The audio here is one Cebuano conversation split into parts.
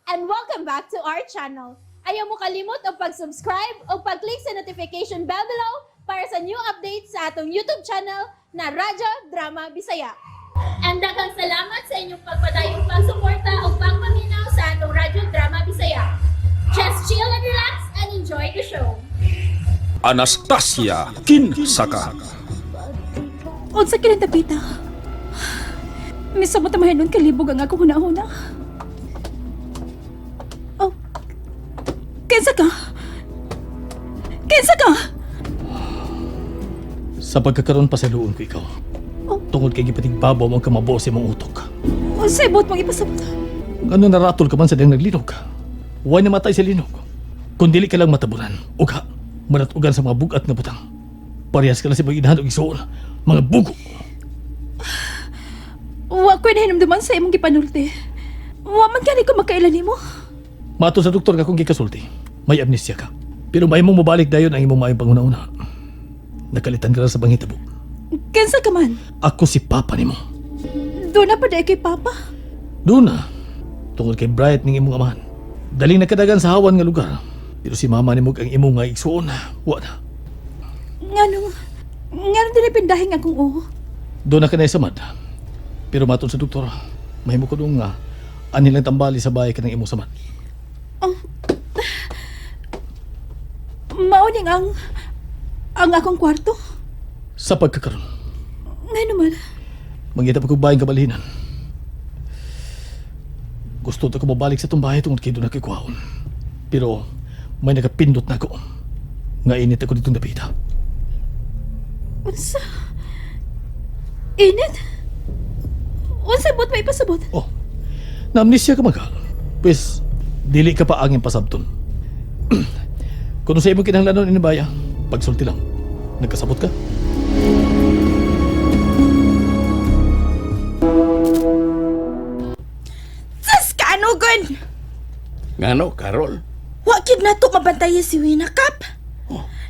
And welcome back to our channel. Ayaw mo kalimot og pag-subscribe o pag-click sa notification bell below para sa new updates sa atong YouTube channel na Radyo Drama Bisaya. And daghang salamat sa inyong pagpadayong pagsuporta o pagpaminaw sa atong Radyo Drama Bisaya. Just chill and relax and enjoy the show. Anastasia Kinsaka. Unsa kini dapita? Misabot na mahinon kalibog ang akong huna-huna. Oh. Kinsa ka? Kinsa ka? Sa pagkakaroon pa sa luon ko ikaw. Oh. Tungod kay gipatigbabaw mo ang kamabo sa imong utok. Unsay buot mong ipasabot? Ano naratol ka man sa diyang naglinog? Huwag namatay sa linog. Kung dili ka lang matabunan, ugha, manatugan sa mga bugat nga butang. Parehas ka lang sa mga inahan og igsuon, mga bugo. Wa ko'y nahinumduman sa imong gipanulti. Wa man gani ko makaila nimo. Mato sa doktor ka kung gikasulti, may amnesia ka. Pero may mong mabalik dayon ang imong maayong panguna-una. Nakalitan ka lang sa panghitabo. Kinsa ka man? Ako si Papa nimo. Doon na pa di kay Papa. Doon na, tungod kay Bright ning imong amahan. Daling nakadagan sa hawan nga lugar. Pero si mama nimo ang imong nga igsuon, wa na. Nganong nganong dili pindahin akong uho? Doon na kanay samad. Pero matod sa doktor, mahimo ko doon nga ani lang tambali sa bahay kanang imong samad. Mao ning ang akong kwarto. Sa pagkakaroon, Ngano man? mangita pa kog bahay kabalhinan. Gusto ta ko mabalik sa itong bahay tungod kay doon na kuhaon. Pero may nakapindot na ako. Nga init ako ditong dapita. Unsa? Init? Unsa buot may ipasabot? Oh, na-amnesia ka maga. Pwes, dili ka pa angin pasabton. Kung sa imong kinahanglanon inibaya, pagsulti lang. Nagkasabot ka? Sus ka ano gun? Ngano, Carol? Wa gyud nato mabantayan si Wina Kap.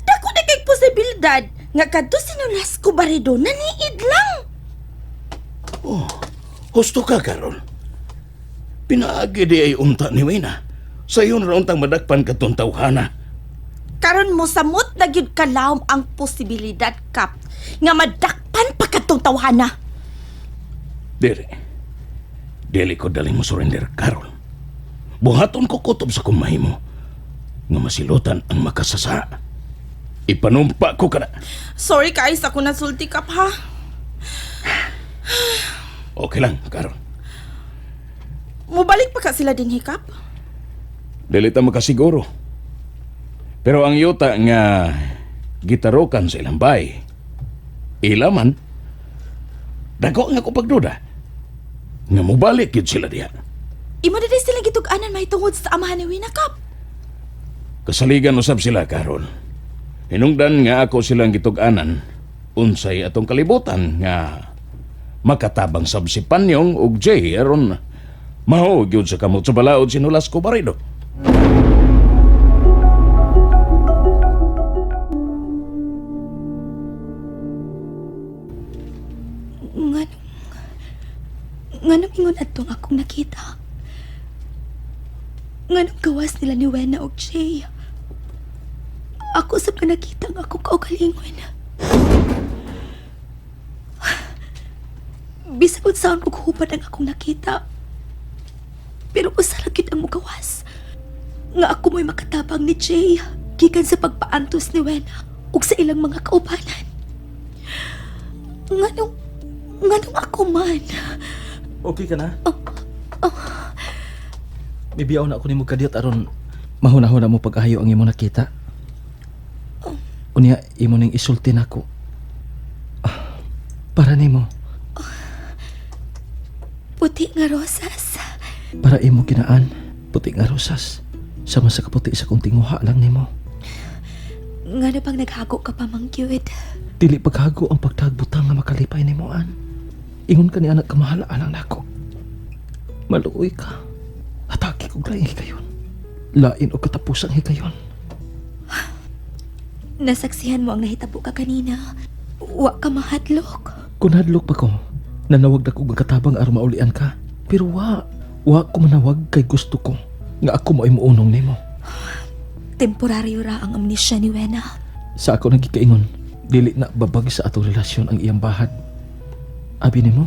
Dako na kay posibilidad nga kadto si Nolasco Barredo naniid lang. Husto ka, Carol. Pinaagi di ay unta ni Wena. Sa iyon ra untang madakpan katong tawhana. Karon mo samot na gyud kalawom ang posibilidad Kap nga madakpan pa kadtong tawhana. Dili. Dili ko dali mo surrender, Carol. Buhaton ko kutob sa kumahimo nga masilutan ang makasasa. Ipanumpa ko kana. Sorry kay sa ko nasulti Kap ha. Okay lang, Carol. Mobalik pa ka sila dinhi Kap. Dili ta makasiguro. Pero ang yuta nga gitarokan sa ilang bay, ila man, dako nga ko pagduda, nga mobalik yun sila diha. Imo na day sila gitug-anan mahitungod sa amahan ni Wina Kap. Kasaligan usab sila, Carol. Hinungdan nga ako silang gitug-anan, unsay atong kalibutan nga makatabang sab si Panyong ug Jay aron mao gyud sa kamot sa balaod si Nolasco Barredo. Nganong... Nganong ingon adtong akong nakita? Nganong gawas nila ni Wena og Jay? Ako sa nakita ang akong kaugalingon. Bisag unsaon kog hubad ang akong nakita. Pero usa ra gyud ang mugawas. Nga ako mo'y makatabang ni Jay gikan sa pagpaantos ni Wena ug sa ilang mga kaubanan. Nganong nganong ako man? Okay ka na? Bibiyaw na ako nimo kadiyot aron mahuna-huna mo pag-ayo ang imo nakita. Unya imo ning isulti nako. Ah, para nimo, Puti nga rosas. Para imo kinaan, puti nga rosas. Sama sa kaputi sa kong tinguha lang nimo. Nga na bang naghago ka pa mang cute? Dili paghago ang pagtagbutang nga makalipay nimo an. Ingon ka ni anak kamahal alang nako. Maluoy ka. Atake kog laing higayon. Lain og katapusang higayon. Nasaksihan mo ang nahitabo ka kanina. Wa ka mahadlok. Kung hadlok pa ko, nanawag na kog magkatabang aron maulian ka. Pero wa ko manawag kay gusto ko. Nga ako mo ay muunong nimo. Temporaryo ra ang amnesia ni Wena. Sa ako nagikaingon, dili na babag sa atong relasyon ang iyang bahad. Abi nimo,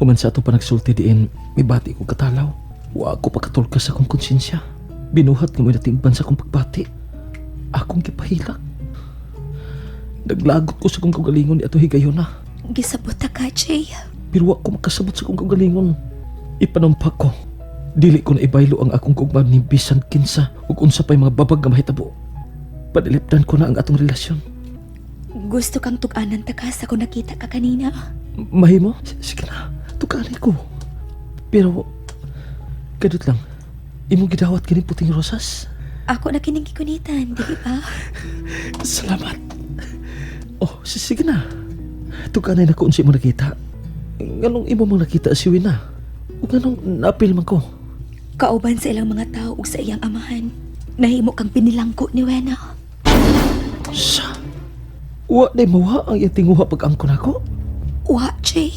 human sa ato pa nagsulti diin, mibati ko katalaw. Wa ako pakatulkas sa akong konsensya. Binuhat nga mo'y natimban sa akong pagbati. Akong gipahilak. Naglagot ko sa akong kaugalingon ni ato higayon na. Gisabot ta ka, Jay. Pero wa ko makasabot sa akong kaugalingon. Ipanumpa ko. Dili ko na ibaylo ang akong gugma ni bisan kinsa ug unsa pa'y mga babag nga mahitabo. Panilipdan ko na ang atong relasyon. Gusto kang tug-anan ta ka sa kung nakita ka kanina. Mahimo? Sige na, tukali ko. Pero, kadot lang, imong gidawat kining puting rosas. Ako na kining gikunitan, di ba? Salamat. Oh, sige na. Tukanay na ko unsa imo nakita. Nganong imo mang nakita si Wina? Ug nganong naapil man ko? Kauban sa ilang mga tao ug sa iyang amahan. Nahimo kang pinilangko ni Wena. Sa? Wa day mawa ang iyang tinguha pag-angkon ako? Wa, Jay.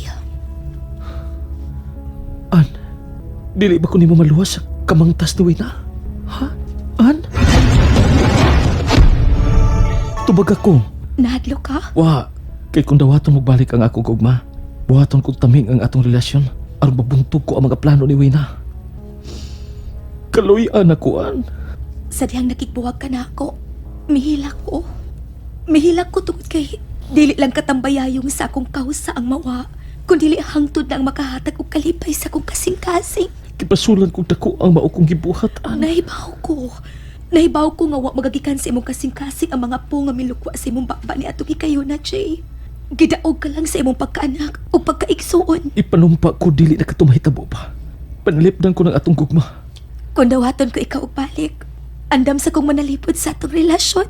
An, dili ba ko nimo maluwas sa kamangtas ni Wina? Ha? An? Tubag ako. Nahadlo ka? Wa, kay kung dawaton magbalik ang akong gugma, buhaton kong taming ang atong relasyon, aron mabuntog ko ang mga plano ni Wina. Kaluyan ako, an. Sa dihang nakigbuwag ka na ako, mihilak ko. Mihilak ko tungod kay dili lang katambayayong sa akong kausa ang mawa, kundi hangtod na ang makahatag og kalipay sa akong kasing-kasing. Kipasulan kong dako ang mao kong gibuhat, an. Nahibaw ko. Nahibaw ko nga wa magagikan sa imong kasing-kasing ang mga po nga milukwa sa imong baba ni atong hikayuna, Jay. Gidaog ka lang sa imong pagkaanak o pagkaigsuon. Ipanumpa ko dili na katumahitabo pa. Panlipdan ko ng atong gugma. Kung dawaton ko ikaw og balik, andam sa kong manalipod sa atong relasyon.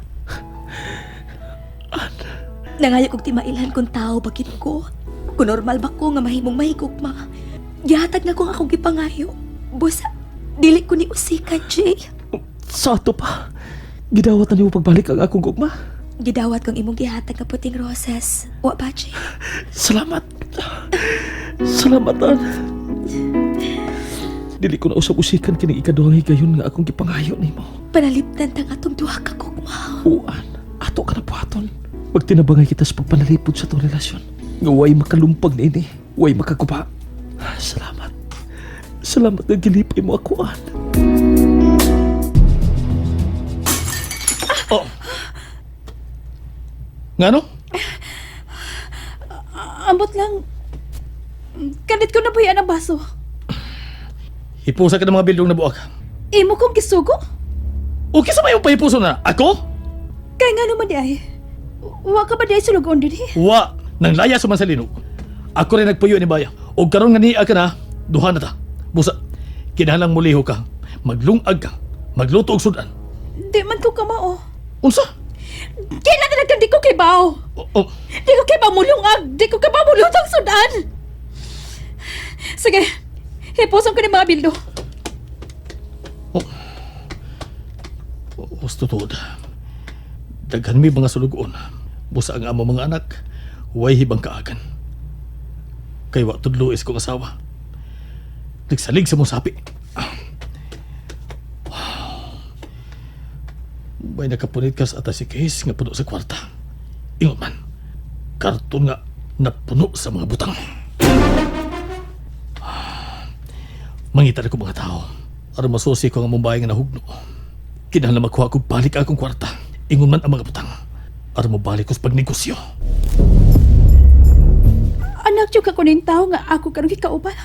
Nangayo kog timailhan kung tao bakit ko. Kung normal ba ko nga mahimong mahigugma. Gihatag na ko ang akong gipangayo. Busa, dili ko ni usikan, Jay. Sa ato pa, gidawat na nimo pagbalik ang akong gugma. Gidawat kong imong gihatag nga puting roses. Wa ba, Jay? Salamat. Salamat, an. Dili ko na usab usikan kining ikaduhang higayon nga akong gipangayo nimo. Panalipdan tang atong duha ka gugma. Uan, ato ka na buhaton. Magtinabangay kita sa pagpanalipod sa itong relasyon. Nga way makalumpag na ini, way makaguba. Salamat. Salamat na gilipay mo ako, an. Oh. Ngano? Ambot lang. Kanit ko nabuhian ang baso. Hipusa ka ng mga bildong na buak. Imo kong gisugo? Okay sa may pahipuso na. Ako? Kay nga naman di ay. Wa ka ba di ay sulugoon dinhi? Wa. Nang laya suman sa linog. Ako rin nagpuyo ni Baya. O karon nga niya ka na, duha na ta. Busa, kinahanglang muliho ka. Maglungag ka. Magluto og sudan. Di man ko kamao. Unsa? Kailan talaga di ko kibaw? O, o, Di ko kibaw mulungag! Di ko kibaw mulutong sudan! Sige, hipuson ko ni mga bildo. Gusto tuod. Daghan mi mga sulugoon. Busa ang amo mga anak, way hibang kaagan. Kay wa tudlo is kong asawa. Nagsalig sa mong sapi. May nakapunit kas ata si Case nga puno sa kwarta. Ingon man, karton nga napuno sa mga butang. Mangita na ko mga tao. Aron masusi ko ang among bahay nga nahugno. Kinahanglan makuha ko balik akong kwarta. Ingon man ang mga butang. Aron mobalik ko sa pagnegosyo. Anak, yung ka kuning tao nga ako karong gikauban.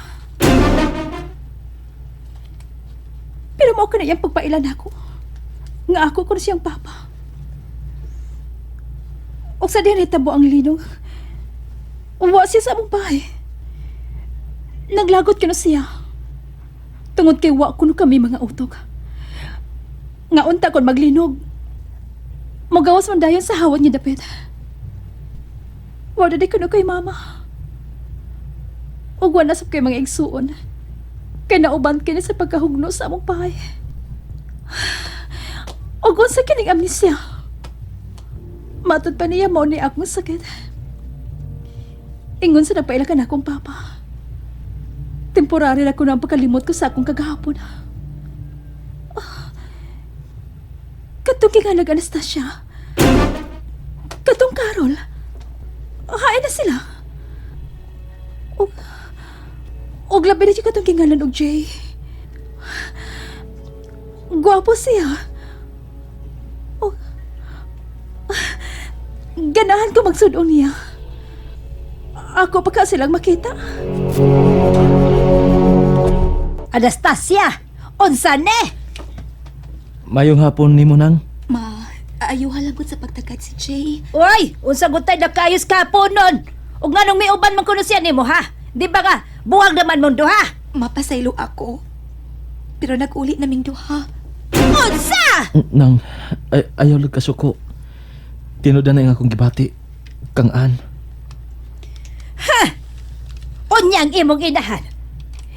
Pero mao ka na iyang pagpailan ako. Nga ako kuno siyang papa. Og sa diyan hitabo ang linog. Uwa siya sa among bahay. Naglagot kuno siya. Tungod kay wa kuno kami mga utog. Nga unta kon maglinog. Mogawas man dayon sa hawat niya dapit. Wala di kuno kay mama. Ug wala sab kay mga igsuon. Kay nauban kini sa pagkahugno sa among bahay. Ug unsa kining amnesia? Matod pa niya mao ni akong sakit. Ingon sa nagpaila ka na akong papa. Temporary ra ko na ang pagkalimot ko sa akong kagahapon. Ah. Katong kingalag Anastasia. Katong Carol. Hain na sila. Og labi na siya katong kingalan og Jay. Gwapo siya. Og, ganahan ko magsudong niya. Ako pa ka silang makita. Anastasia, unsa ni? Mayong hapon nimo nang. Ma, ayuha lang gud sa pagtagad si Jay. Uy, unsa gud tay nakayos ka po nun? Ug nganong miuban man kuno siya nimo ha? Di ba nga buwag naman mong duha? Mapasaylo ako. Pero nag-uli naming duha. Unsa? Nang, ayaw lang kasuko. Tinuod na nga akong gibati. Kang An. Unya ang imong inahan.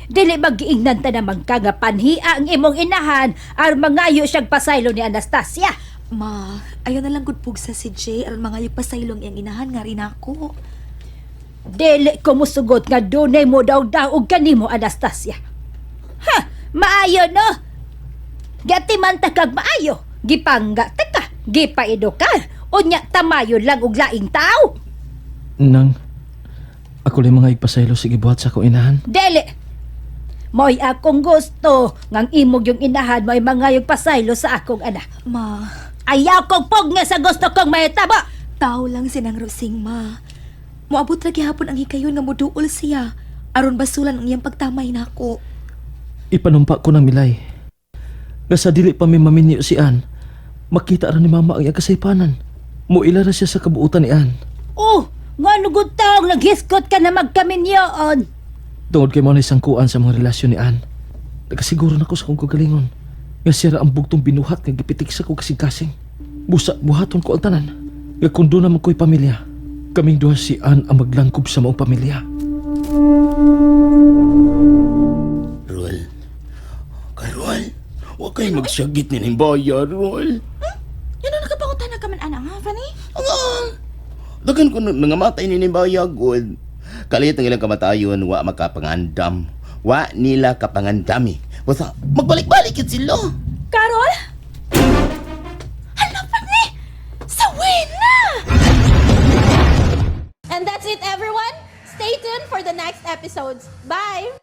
Dili magiingnan ta naman ka nga panhia ang imong inahan aron mangayo siyang pasaylo ni Anastasia. Ma, ayaw na lang gud pugsa si Jay aron mangayo pasaylo ang iyang inahan nga rin ako. Dili ko musugot nga dunay mo daw og kanimo Anastasia. Ha, maayo no. Gatiman ta kag maayo, gipangga ta ka, gipaedukar. Unya tamayo lang og laing tao. Nang, ako lang mga igpasaylo sa gibuhat sa akong inahan. Dili. Mo'y akong gusto ngang imog yung inahan mo'y mangayog pasaylo sa akong anak. Ma, Ayaw kong pugna sa gusto kong mahitabo. tao lang sinang Rosing, ma. Moabot ra gihapon ang hikayon nga moduol siya aron basulan ang iyang pagtamay nako. Ipanumpa ko ng milay. Nga sa dili pa mi maminyo si Ann, makita ra ni Mama ang iyang kasaypanan. Muila ra siya sa kabuutan ni Ann. Oh, nga gud taong naghiskot ka na magkaminyoon. Tungod kay mao na sangkuan sa mga relasyon ni Ann. Nakasiguro na ko sa akong kagalingon. Nga siya ra ang bugtong binuhat nga gipitik sa kong kasing-kasing. Busa, buhaton ko ang tanan. Nga kung doon naman ko'y pamilya, kaming duha si Ann ang maglangkob sa maong pamilya. Rol. Karol, wa kay magsyagit ni Nimbaya, Rol. Yan ang nakapangutan ka man ana nga, Fanny. Ang Dagan ko nangamatay ni Nimbaya, God. Kalit ang ilang kamatayon, wa makapangandam. Wa nila kapangandami. Basta, magbalik-balik yun sila. Carol? Hala, Fanny! Sa Wena! And that's it, everyone. Stay tuned for the next episodes. Bye!